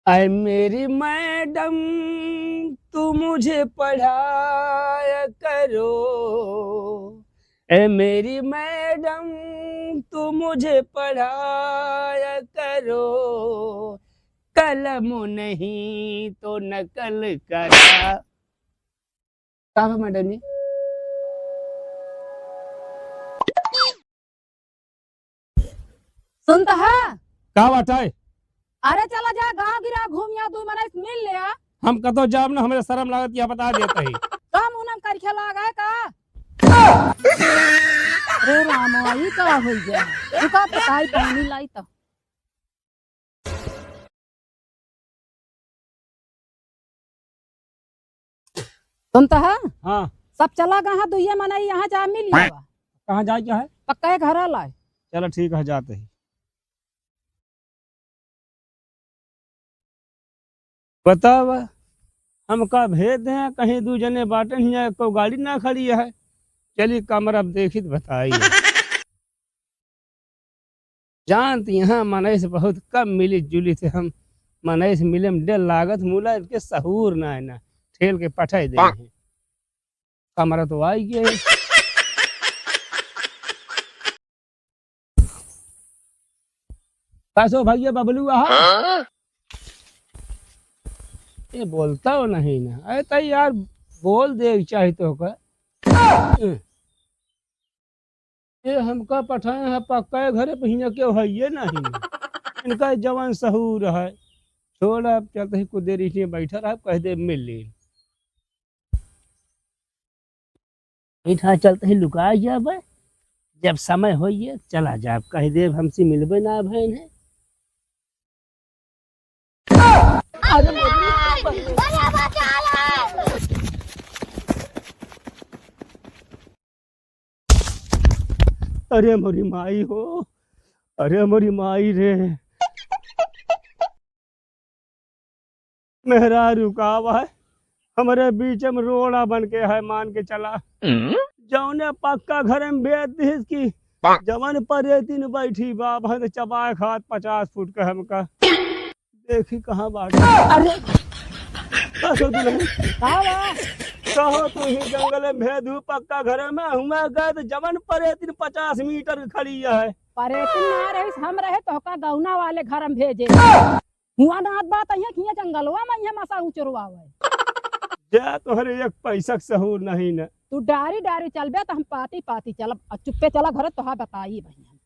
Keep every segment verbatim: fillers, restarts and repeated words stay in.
ऐ मेरी मैडम, तू मुझे पढ़ाया करो। ऐ मेरी मैडम, तू मुझे पढ़ाया करो। कलम नहीं तो नकल करा। का बा मैडम जी? सुनत ह? का बात है? अरे चला जा, गाँव गिरा घूम या, दू मनई से मिल लिया। हम कतो जाब न, हमरे शरम लागत, यह बता देत ही। का मुँह नम करिखा लागा है का? अरे रामा, ई का होइ गया? रुका, बताई, पानी लाई तो। सुनत ह? हाँ। सब चला गया, दुइये मनई यहाँ जा मिल लेवा। कहाँ जाए क्या है? पक्का है घर लाए। चलो ठीक है, जाते ही। बतावा, हमका भेज दे, कहीं दू जने बाटन हियाँ, एको गाड़ी ना खड़ी है। चली कमरा अब देखी त बताई। जानत यहाँ मनई से बहुत कम मिली जुली थे हम। मनई से मिले में डेर लागत, मुला इनके सहूर ना है ना, ठेल के पठाई दे हैं। कमरा तो आई गए। कैसो भैया बबलू आहा? हाँ? ये बोलता हो नहीं ना। अरे ताई यार, बोल दे चाहे तो का। ये हमका पठाए हैं पक्का है घरे, पर हियाँ केहू है ये नहीं। इनका जवान सहूर है। छोड़, अब चलते ही कुछ देर इसलिए बैठा रहा, कह दे मिल ली। इठा चलते ही लुका जाबे, जब समय होइए चला जाब, कह देब हमसे मिलबे ना भैन है। अरे मोरी, अरे मोरी माई हो, अरे मोरी माई रे। मेहरारू का बा है, हमरे बीच में रोड़ा बन के है, मान के चला। हम्म? जौने पक्का घर में भेज दिस कि जवन परेतिन बैठी बा, भन चबाए खात पचास फुट के हमका। देखी कहाँ बाटे। अरे! का सो दुल्हन? का बा? कहो तू ही जंगल में भेदू पक्का घर में, हुआ गए तो जवन परेतिन पचास मीटर के खड़ी है। परेतिन ना रहिस, हम रहे तो का गौना वाले घर में भेजे। हुआ नात बात अइहे कि हियाँ जंगलवा में अइहे मसा उचरवावे। जा तोहरे एक पैसा के सहूर नहीं न। तू डारी डारी चलबे त हम पाती पाती चलब। आ चुप्पे चला घरे, तोहा बताई बहिन।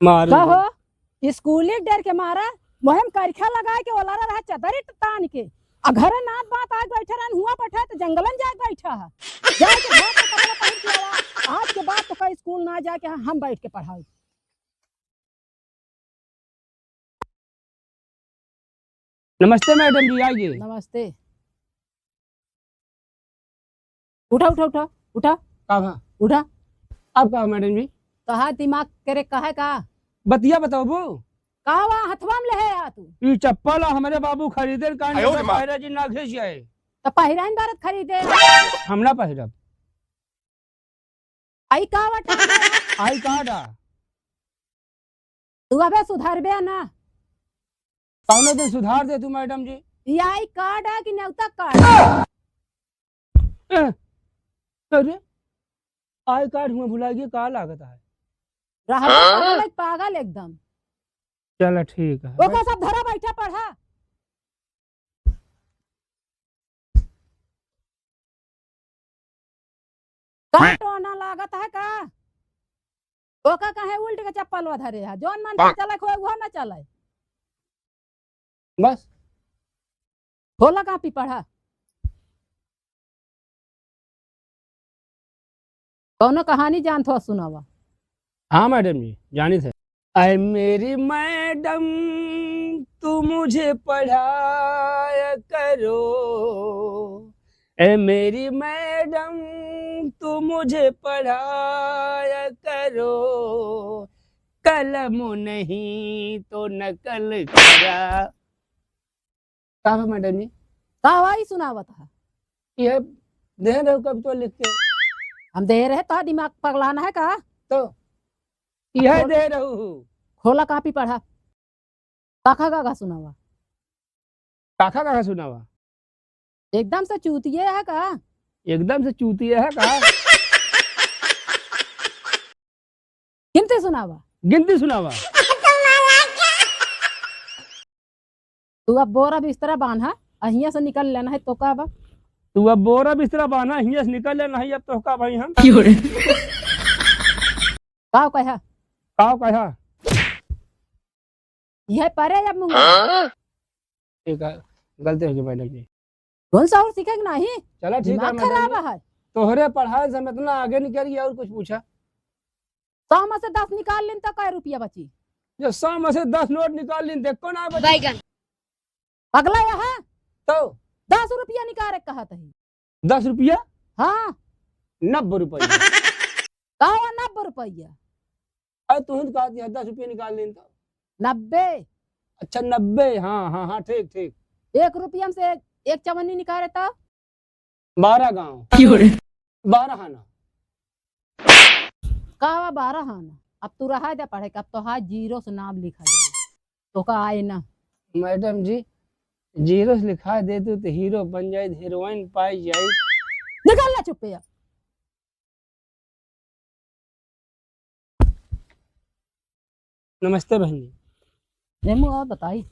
मार का दे। हो? स्कूली के डर के मारा, मोहे में करिखा लगाए के ओलारा रहा चदरी तान के। आ घरे नात बात आके बैठे रहन, हुआ बैठा त जंगलन जाके बैठा है। जाके घर के कपड़ा पहिर के आवा। आज के बाद तो कहीं स्कूल ना जाके हम बैठ के पढ़ाई। नमस्ते मैडम जी, आइए। नमस्ते। उठा, उठा, उठा, उठा। का भा? उठा। अब का मैडम जी? तोहार दिमाग करे का है का? बतिया बताओ बू। का वा हथवा में लेहे आ तू? ई चप्पल हमरे बाबू खरीदे कान आयो रे माँ। पहिरा जी ना घिस जाए। त पहिरा ही बारत खरीदे। हम ना पहिरब। आई का बा? आई कार्ड आ। तू अबे सुधरबे ना। कौनो दिन सुधार दे तू मैडम जी। ई आई कार्ड आ कि नेवता कार्ड? ए, अरे, आई कार्ड हुआ भुला गया, का लागत है? रहबे हाँ? पागल है, पागल एकदम। चला ठीक है। ओका सब धरा बैठा पढ़ा। का टोना लागत है का? ओका काहे उल्ट के चप्पलवा धरे है? जौन मन पर चले खोए, उहो न चले। बस। खोला कापी पढ़ा। कौनो कहानी जानत हो सुनावा। हाँ मैडम जी, जानी थे। ऐ मेरी मैडम, तू मुझे पढ़ाया करो। ऐ मेरी मैडम, तू मुझे पढ़ाया करो। कलम नहीं तो नकल करा। का बा मैडम जी? का हवा ई सुनावत है? ये दे रहे हो कविता लिख के। हम दे रहे तो दिमाग पगलाना है का? तो? यह खोल। दे रहू हूँ। खोला कापी पढ़ा। काखा काखा सुनावा। काखा काखा सुनावा। एकदम से चूतिए है का? एकदम से चूतिए है का? गिनती सुनावा। गिनती सुनावा। तू अब बोरा बिस्तरा बांधा, आ हियां से निकल लेना है, तो का बा? तू अब बोरा बिस्तरा बांधा, हियां से निकल लेना है, अब तो का भाई हम? क्यों रे? काव कहा? काव कहा? यह परे अब मुंगा। हाँ? ठीक है, गलती हो गई मैडम जी। कौन सा और सीखे के नाही? चला ठीक है दिमाग मैडम खराब जी। है। तोहरे पढ़ाई से हम इतना आगे निकल गया और कुछ पूछा? सौ में से दस निकाल लेन तो कै रुपया बची? जो सौ में से दस नोट निकाल लेन, देख कौन आ बची? बैगन। पगला यहाँ? तो? दस रुपया निकाले कहत है। दस रुपया? हाँ। नब्बे रुपया। का हुआ नब्बे रुपया? अरे तू ही तो कहती है दस रुपया निकाल लेन तो। नब्बे। अच्छा नब्बे, हाँ, हाँ, हाँ, ठीक, ठीक। एक रुपया में से एक, एक चवन्नी निकाले तो? बारह गाँव। क्यों रे? बारह आना। का हुआ बारह आना? अब तू रहा दे पढ़े के, अब तो हाथ जीरो से नाम लिखा जाए। तो का आए ना? मैडम जी, जीरो से लिखा दे तू तो हीरो बन जाए, हीरोइन पाई जाए। निकल ना चुप्पे अब। नमस्ते बहन जी। रेमू और बताई।